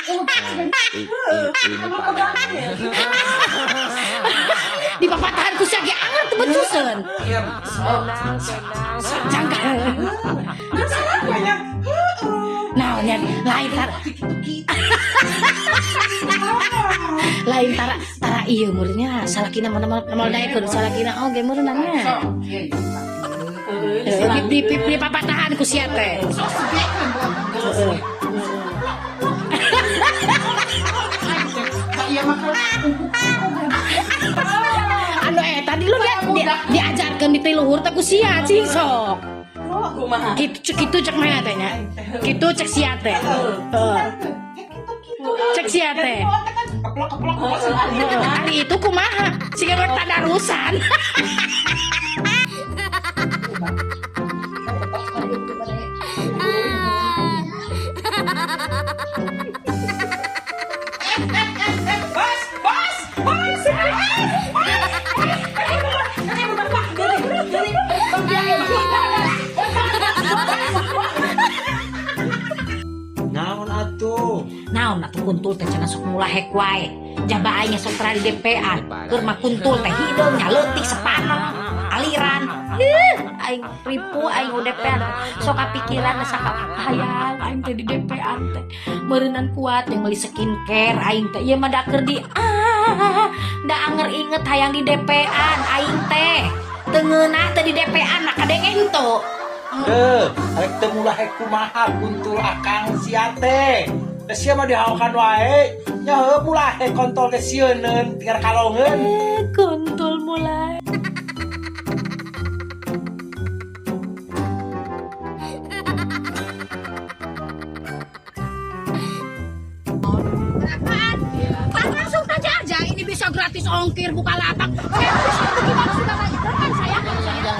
Ini parah. Di papatahan ku sia ge anger teu becuseun. Cangkal. Banyak. Naon nya lain tara lain tara tara ieu muridnya salakina mana mana daekeun salakina oge meureunna nya. Heeh, di papatahan ku sia teh. Heeh. Iya mah Anu tadi lu diajarkeun di tiluhur teh ku sia cing sok. Kumaha? Kitu cek kitu cek mana teh nya. Kitu cek sia teh. Heeh. Cek sia teh. Keplok keplok. Ari itu kumaha? Siga rek tadarusan. Bos, bos, bos. Naon atuh? Naon atuh kuntul teh cenah sok mulahek wae. Jaba aing sok tara di DP-an. Keur mah kuntul teh hideung nya leutik sepaneng aliran. Ih, aing ripu aing DP-an. Sok kapikiran saka hayang aing teh di DP-an teh. Meureunan kuat yang meuli skincare aing teh. Ieu mah da keur di da anger inget hayang di DP-an aing teh. Teu ngeunah teh di DP-an nah kadenge henteu. Eh, rek teu mulahek kumaha kuntul akang sia teh. Da sia mah dihaokan wae. Nya heuh mulahek kontol teh sieuneun tinggal kalongeun. Eh, kontol mulai. Apaan? Langsung saja aja, ini bisa gratis ongkir Bukalapak. Saya bagaimana sudah banyak kan sayang kamu sayang.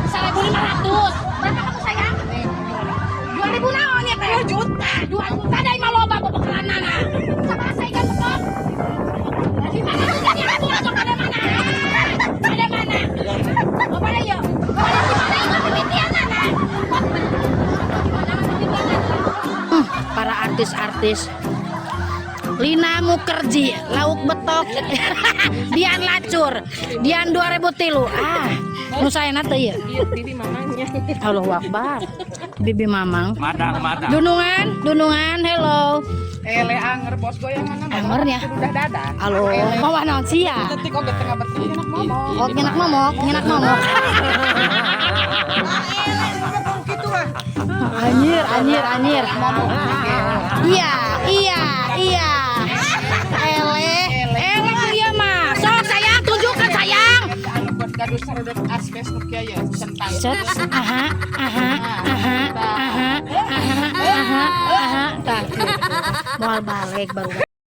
1.500. Berapa kamu sayang? 2.000 naon ya teh? 2 juta. 2 juta dari mah loba bebekelanana. Sabaraha saya ikan betok? Di mana ikan yang aku langsung ada mana? Ada mana? Oh, pada yuk. Pada di mana ikan mimitianana? Di mana mimitianana? Para artis-artis Lina Mukerji, lauk betok, Dian Lacur, Dian 2000 tilu. Ah, nu saya teh ya. Bibi mamangnya. Allahu Akbar. Bibi Mamang. Madang, madang. Dunungan, dunungan, hello. Ele anger bos goyangan Angernya. Udah dada. Halo, mau naon sia? Detik oge tengah berarti enak ngomong. Oh, ngenak momok, ngenak momok. Gitu lah. Anjir, anjir, anjir. Iya. Ele, ele dia mah. Sok sayang, tunjukkan sayang. Anu buat gaduh sarodot asbes nu kieu ya centang. Set, aha, aha, aha, aha, aha, aha, aha. Tah. Moal balik baru.